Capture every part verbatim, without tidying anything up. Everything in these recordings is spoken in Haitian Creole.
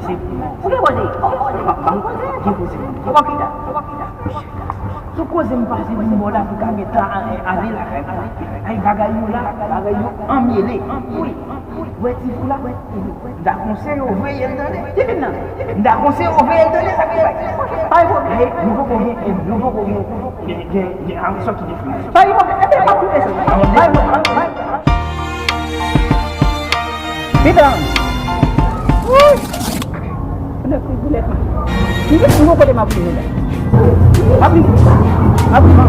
Se pou mwen. Ou gen koze? Ou gen koze? Ou gen koze? Ou gen koze? Ou gen koze? Sou koze m pase vin bò la pou ka gen tan ale lakay mwen. Ay, bagay yo la, bagay yo anmele. Wi. Ou wè ti fi la? M ta konseye w veye l tande. Ki fin nan? M ta konseye w veye l tande sa ki bay. Pa gen pwoblèm. Nou poko gen, nou poko gen, gen, gen, gen aksyon ki defini. Pa gen pwoblèm. Ebyen, m ap kite sa. Pa gen pwoblèm. Pitan! Wouy! Koulè, koulè, koulè. M gen yon kote m ap vini la. M ap vini. M ap vini.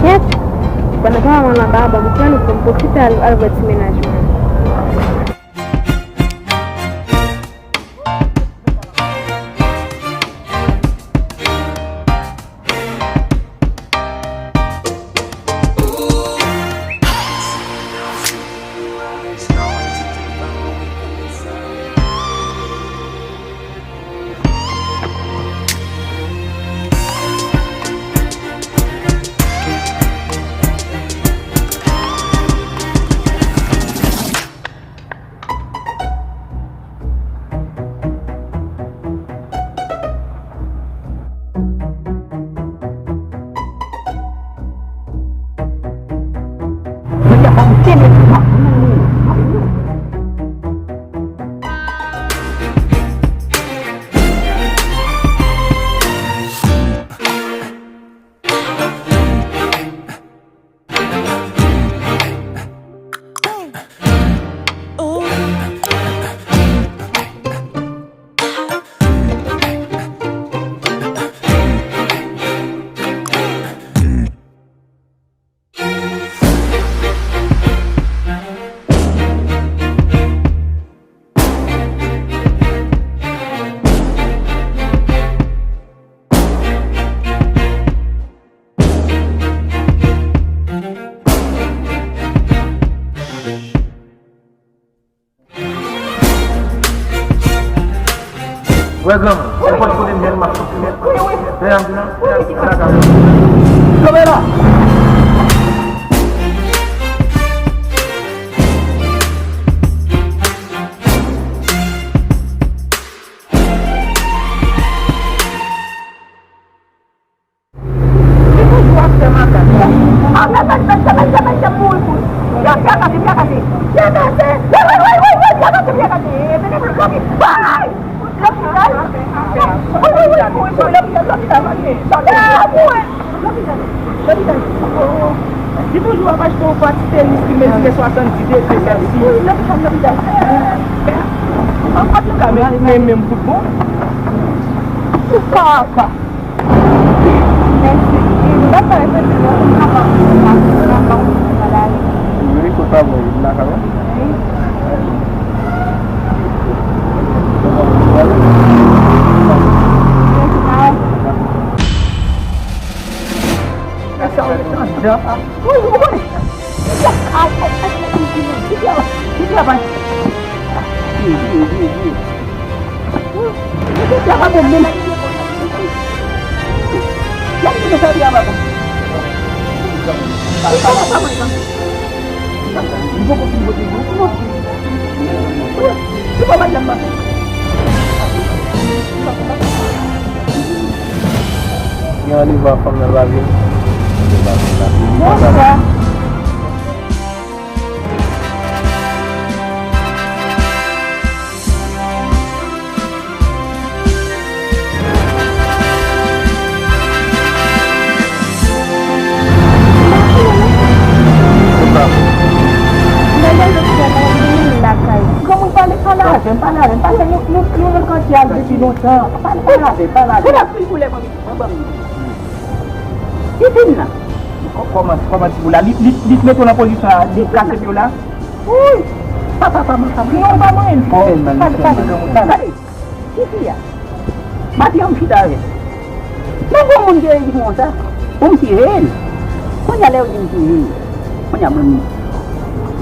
Kèt! Pandan papa m anba, ban m pran li pou m pwofite al, al wè ti mennaj mwen. Wè granmoun, ou pa t konnen m menm m ap soti. Wi, wi. Lè y ap di nan, lè y ap di nan. Kanpe la! Li toujou ap fè makak. Ah, mesye, mesye, mesye, mesye, mouri pou li. Pye kase, pye kase. Pye kase. Woy, woy, woy, woy, woy, pye kase, pye kase. Eh, mennen pou lopital. Lopital. Woy, woy, woy, mouri pou lopital, lopital, mesye. Ah, mouri. Lopital, lopital. Oh. Li toujou ap achte yon pati tenis ki mezire swasanndis degre, sèlsi. Wi, lopital, lopital. Antouka, men, men, men, foutbòl. Papa. Mèsi. E, m t ap fè refleksyon pou m kapab, pou m kapab, pou m kapab. Wi, kote w ap manje? M lakay ou? Wi. Sa w ret anndan a? Wi, wi, wi. Ay, ay, ay, ay, ay, ay, ay, ay, ay, ay. Mesye, sa pa bon menm. Y ap kite sèvi a papa. Li kòmanse ap antre. Li poko fin vote pou li. Li pa madanm mwen. Gen randevou ak fanm nan pa vin. Bonswa. Granmoun pale, pale avè m, pale avè m, pale avè m, nou, nou, nou nan kantye a depi lontan. Pale, pale avè m, pale avè m. Anba m. Li vin la. Kò-, kòman, kòman ti boul la? Li, li, li mete w nan pozisyon la, li kase pye w la? Wi. Papa, pa manyen, pa manyen. Non, pa manyen l. Pale, pale, granmoun, pale. Pale. Ki fi a? Mati an m chita avè l. Nan gwo moun ki reyisi konsa. Pou m tire l. Kounye a lè yo di m tire l. Kounye a mwen m